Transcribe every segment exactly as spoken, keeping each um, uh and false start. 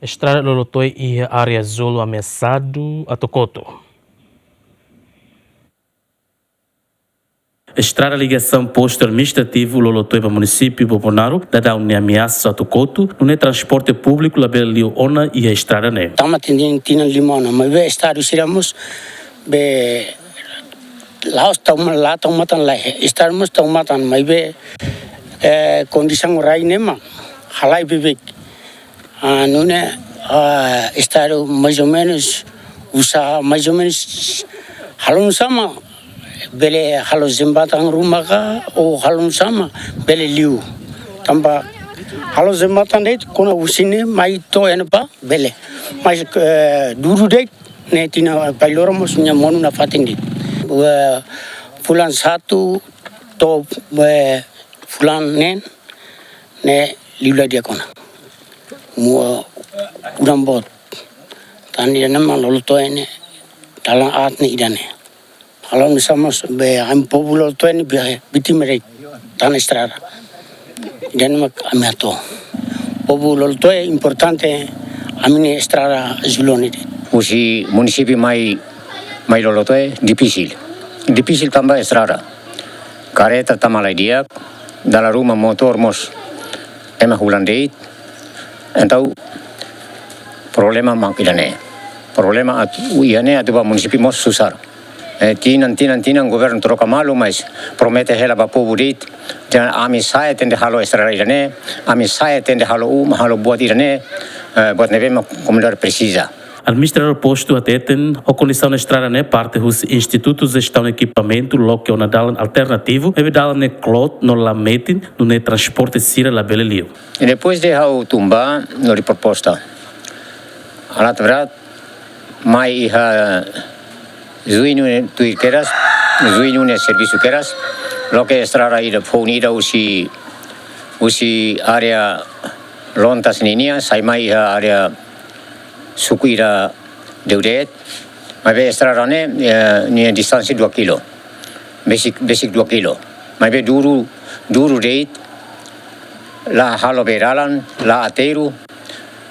Estrada Lolotoe iha área zolu ameasadu atu kotu. Estrada ligasaun postu administrativu Lolotoe ba munisípiu Bobonaro daudaun ne'e ameasa atu kotu, nune'e transporte públiku labele liu ona iha estrada ne'e. Tama tinan, tinan lima ona, maibé estadu sira mós be la'ós tau ma-, la tau matan lai. Estadu mós tau matan, maibé, eh, kondisaun rai ne'e mak halai beibeik. Ah, nune'e, ah, estadu mais ou menus, usaha mais ou menus halo nusá mak bele halo jembatan ruma ka, ou halo nusá mak bele liu. Tanba halo jembatan de'it kona husi ne'e mai to'o iha ne'ebá bele. Mas, eh, dudu de'it ne'e tinan bainhira mós nia monu nafatin de'it. Eh, fulan satu to'o, eh, fulan neen ne'e liu lai di'ak ona. Moa udan boot. Tan ida-ne'e mak Lolotoe ne'e, dalan aat ne'e ida-ne'e. Halo nusá mós be ami povu Lolotoe ne'e be vítima de'it tan estrada. Ida-ne'e mak ami hato'o. Povu Lolotoe importante ami-nia estrada zolu ne'e de'it. Husi munisípiu mai, mai Lolotoe difisil. Difisil tanba estrada. Kareta tama laidi'ak, dala ruma motór mós ema hulan de'it. Entaun, problema mak ida-ne'e. Problema atu, iha ne'e atu ba munisípiu mós susar. Eh, tinan, tinan, tinan governu troka malu, mas promete hela ba povu de'it. Tinan ami sa'e tenke halo estrada ida-ne'e, ami sa'e tenke halo uma, halo buat ida-ne'e, eh, buat ne'ebé mak komunidade presiza. Administradór postu hateten, ho kondisaun estrada ne'e parte husi Institutu Jestaun Ekipamentu loke ona dalan alternativu, maibé dalan ne'e kloot no la metin, nune'e transporte sira labele liu. E depois de ha'u tun ba, no hodi proposta. Alat berat, mai iha Juñu ne'e tuir kedas, Juñu ne'e servisu kedas, loke estrada ida foun ida husi, husi área Lontas ninia, sai mai iha área suku ida Deudeet, maibé estrada ne'e, eh, nia distánsia dua kilo. Besik, besik dua kilo. Maibé duru, duru de'it, la halo bee dalan, la ateru.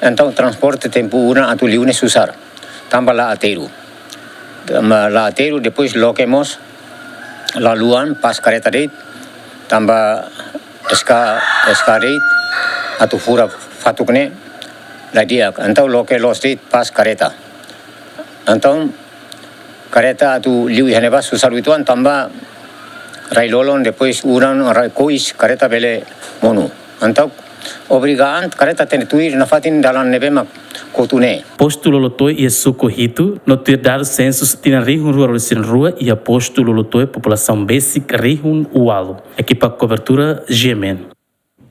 Entaun transporte tempu udan atu liu ne'e susar. Tanba la ateru. Tanba la ateru, depois loke mós la luan, pas kareta de'it. Tanba eska, eska de'it, atu fura fatuk ne'e ladi'ak. Entaun loke loos de'it pas kareta. Entaun kareta atu liu iha ne'ebá susar uitoan tanba rai-lolon, depois udan, rai kois, kareta bele monu. Entaun obriga an kareta tenke tuir nafatin dalan ne'ebé mak kotu ne'e. Postu Lolotoe iha suku Hitu, no tuir dadus sensus tinan rihun rua ruanulu-resin-rua iha postu Lolotoe populasaun besik rihun ualu. Ekipa kobertura, G M N.